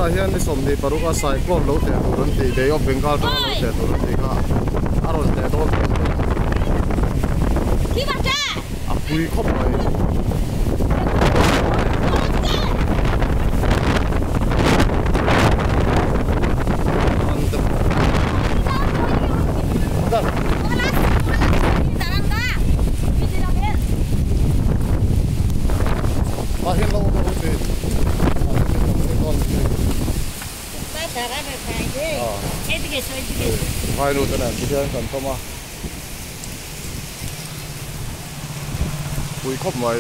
Tunah hian ni 26 a cyclone lo tleh tur an tih Bay of Bengal atanga lo tleh tur an tih kha a rawn tleh dawn tawh a ni. A pui khawp mai. Vai nu te nen ti hian kan thawm a pui khawp mai.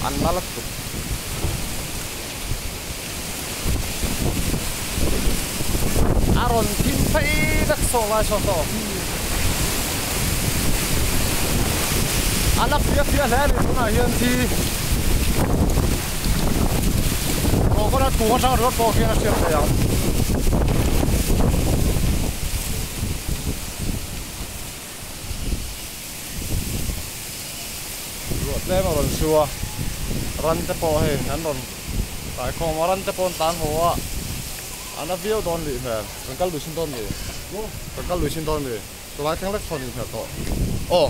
An la lutuk. A rawn thim phei vek saw lai saw saw. A la fia fia hle a ni tunah hian thi coconut kung atang ringawt pawh khian a hriat theih ang. Ruah tlem a rawn su a, ran te pawh hei an rawn kai khawm a, ran te pawh an tlan haw a, an a viau dawn lih hmel, kan kal lui chin dawn mi? Kan kal lui chin dawn mi? Chulai thleng lek sawn inhmel tawh. Aw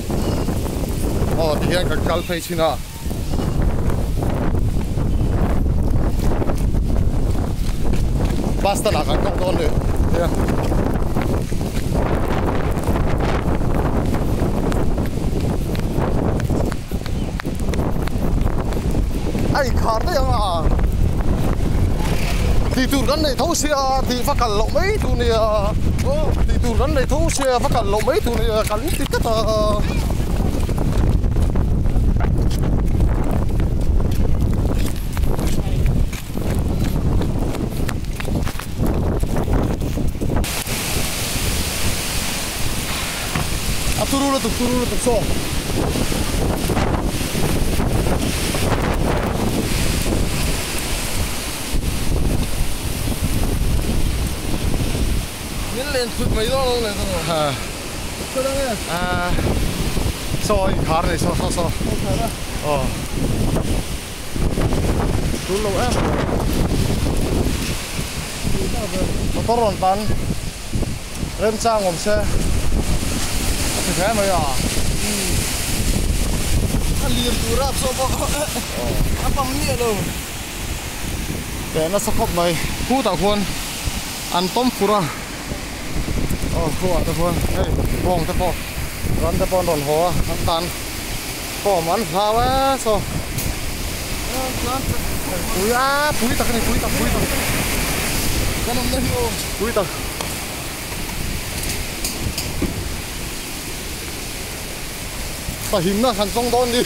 aw tihian kan kal phei chin a. Bus stand ah kan kal dawn ni nia. A inkhar daih ang a. Tih tur kan nei tho sia tih va kal loh mai tur nia. Tih tur kan nei tho sia va kal loh mai tur nia kan ti tlat a. A turu lutuk turu lutuk saw. Min len thut mai dawn lo leh dawn. Ha. A saw inkhar nei saw saw saw. Aw. Tul lo em. Motor rawn tan remchang awm se a ti hle mai a. A lir tur a saw pawh a pang miah lo. Teh nasa khawp mai. Khutah khuan an tawm fur a. Aw khuah te khuan hei bawng te pawh ran te pawh an rawn haw a an tan khawm an hlau e saw pui a pui tak a ni pui tak pui tak kan awm na hi aw pui tak pahimna han zawng dawn ni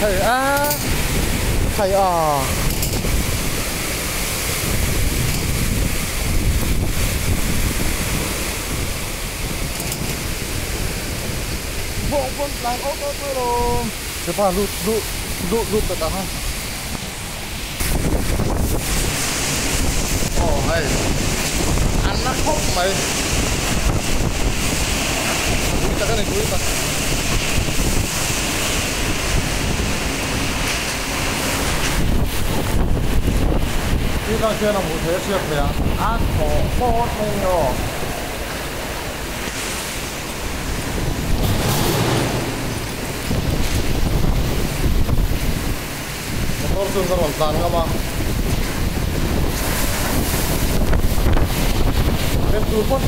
hei a hei a Vawng pawn tlan awt awt mai lo. Chepa lut lut lut lut ta ha. Aw hei an la khawp mai pui tak a ni pui tak. Tih tak hian a hmuh theih a hriat theih a a thaw phawt mai a ni aw. Motor chu ka rawn tlan ngam a. Rem tur pawn.